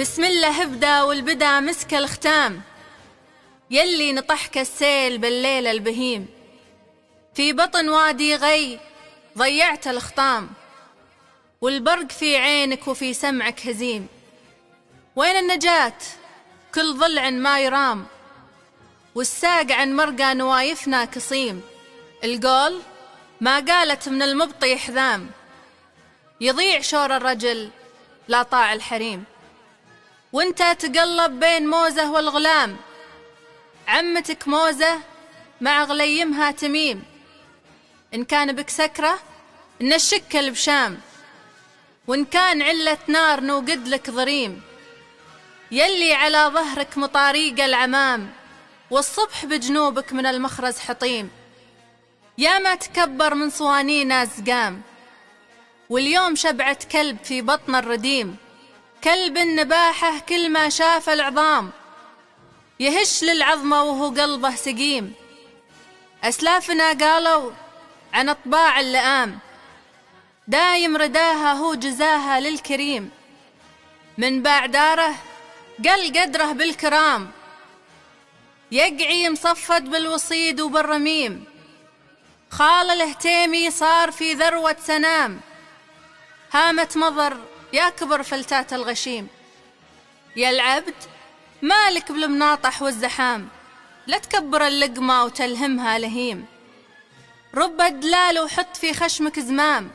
بسم الله ابدا والبدا مسك الختام، يلي نطحك السيل بالليل البهيم. في بطن وادي غي ضيعت الخطام، والبرق في عينك وفي سمعك هزيم. وين النجاة؟ كل ضلع ما يرام، والساق عن مرقى نوايفنا كصيم. القول ما قالت من المبطي حذام، يضيع شور الرجل لا طاع الحريم. وانت تقلب بين موزة والغلام، عمتك موزة مع غليمها تميم. إن كان بك سكرة نشك البشام، وإن كان علة نار نوقد لك ضريم. يلي على ظهرك مطاريق العمام، والصبح بجنوبك من المخرز حطيم. يا ما تكبر من صوانينا زقام، واليوم شبعة كلب في بطن الرديم. كلب النباحه كل ما شاف العظام، يهش للعظمة وهو قلبه سقيم. أسلافنا قالوا عن أطباع اللئام، دايم رداها هو جزاها للكريم. من باع داره قل قدره بالكرام، يقعي مصفد بالوصيد وبالرميم. خال الهتيمي صار في ذروة سنام، هامة مضر يا كبر فلتات الغشيم. يا العبد مالك بالمناطح والزحام، لا تكبر اللقمة وتلهمها لهيم. رب الدلال وحط في خشمك زمام،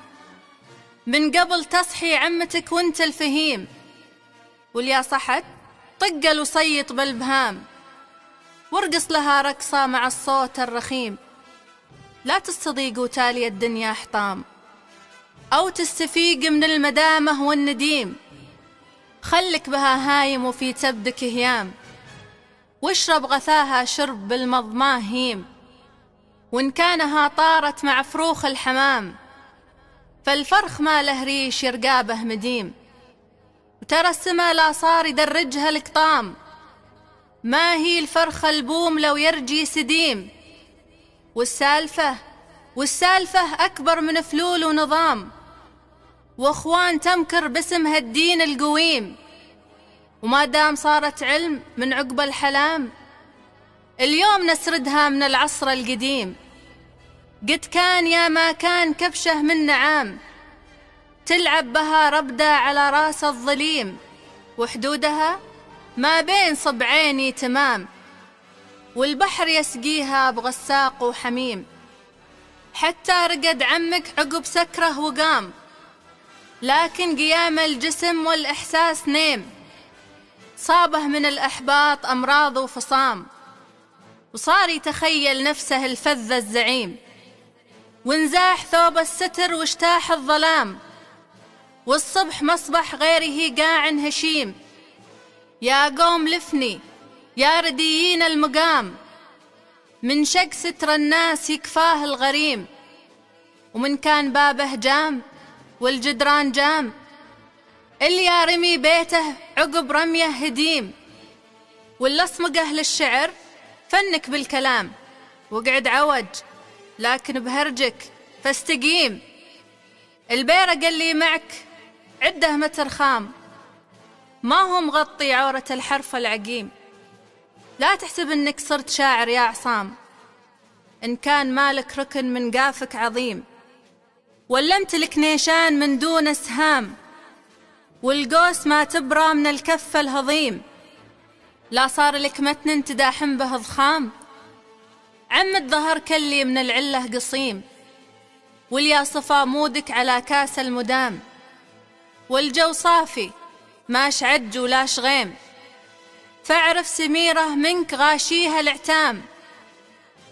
من قبل تصحي عمتك وانت الفهيم. واليا صحت طق الوسيط بالبهام، وارقص لها رقصة مع الصوت الرخيم. لا تستضيق وتالي الدنيا حطام، أو تستفيق من المدامة والنديم. خلك بها هايم وفي تبدك هيام، واشرب غثاها شرب بالمضماه هيم. وإن كانها طارت مع فروخ الحمام، فالفرخ ما له ريش يرقابه مديم. وترى السما لا صار يدرجها القطام، ما هي الفرخ البوم لو يرجي سديم. والسالفة أكبر من فلول ونظام، واخوان تمكر باسم هالدين القويم. وما دام صارت علم من عقب الحلام، اليوم نسردها من العصر القديم. قد كان يا ما كان كبشة من نعام، تلعب بها ربدة على راس الظليم. وحدودها ما بين صبعيني تمام، والبحر يسقيها بغساق وحميم. حتى رقد عمك عقب سكره وقام، لكن قيام الجسم والإحساس نيم. صابه من الأحباط أمراض وفصام، وصار يتخيل نفسه الفذ الزعيم. وانزاح ثوب الستر واجتاح الظلام، والصبح مصبح غيره قاع هشيم. يا قوم لفني يا رديين المقام، من شق ستر الناس يكفاه الغريم. ومن كان بابه جام والجدران جام، اللي رمي بيته عقب رميه هديم. واللصمقه للشعر فنك بالكلام، وقعد عوج لكن بهرجك فاستقيم. البيرق اللي معك عده متر خام، ما هو مغطي عورة الحرف العقيم. لا تحسب انك صرت شاعر يا عصام، ان كان مالك ركن من قافك عظيم. ولمت لك نيشان من دون اسهام، والقوس ما تبرى من الكف الهضيم. لا صار لك متن تداحم به ضخام، عم الظهر كلي من العلة قصيم. واليا صفا مودك على كاس المدام، والجو صافي ماش عج ولاش غيم. فاعرف سميرة منك غاشيها العتام،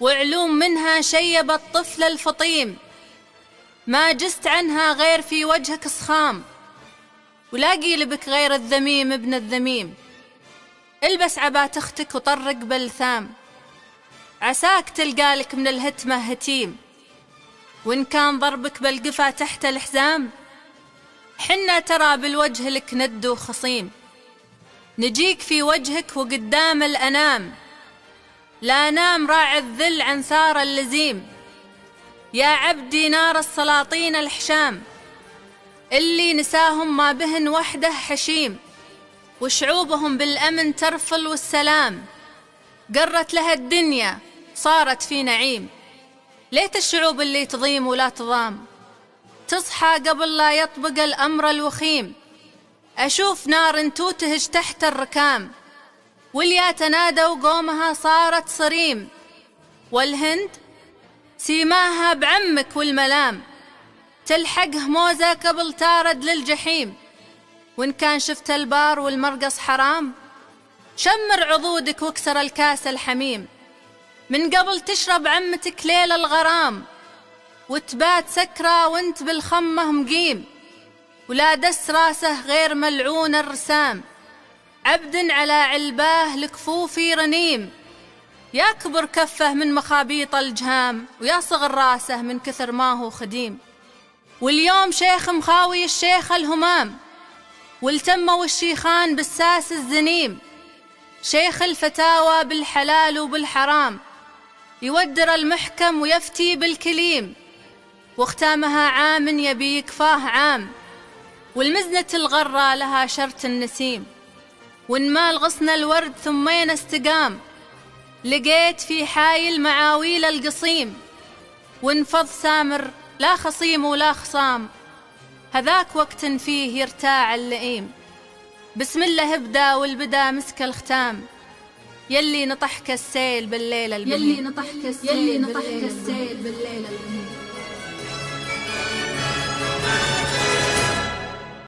وعلوم منها شيب الطفل الفطيم. ما جست عنها غير في وجهك صخام، ولا قيل بك غير الذميم ابن الذميم. البس عبات اختك وطرق بلثام، عساك تلقالك من الهتمة هتيم. وإن كان ضربك بالقفا تحت الحزام، حنا ترى بالوجه لك ند وخصيم. نجيك في وجهك وقدام الأنام، لا نام راعي الذل عن ثار اللزيم. يا عبدي نار السلاطين الحشام، اللي نساهم ما بهن وحده حشيم. وشعوبهم بالأمن ترفل والسلام، قرت لها الدنيا صارت في نعيم. ليت الشعوب اللي تضيم ولا تضام تصحى قبل لا يطبق الأمر الوخيم. أشوف نار توتهج تحت الركام، واليا تنادوا قومها صارت صريم. والهند سيماها بعمك والملام، تلحقه موزة قبل تارد للجحيم. وإن كان شفت البار والمرقص حرام، شمر عضودك واكسر الكاس الحميم. من قبل تشرب عمتك ليل الغرام، وتبات سكرة وانت بالخمة مقيم. ولا دس راسه غير ملعون الرسام، عبد على علباه لكفوفي رنيم. يا كبر كفه من مخابيط الجهام، ويا صغر راسه من كثر ما هو خديم. واليوم شيخ مخاوي الشيخ الهمام، والتموا الشيخان بالساس الزنيم. شيخ الفتاوى بالحلال وبالحرام، يودر المحكم ويفتي بالكليم. واختامها عام يبي يكفاه عام، والمزنة الغرة لها شرط النسيم. وإن مال غصن الورد ثمين استقام، لقيت في حايل معاويل القصيم. وانفض سامر لا خصيم ولا خصام، هذاك وقت فيه يرتاع اللئيم. بسم الله ابدا والبدا مسك الختام، يلي نطحك السيل بالليل البهيم، يلي نطحك السيل بالليل البهيم.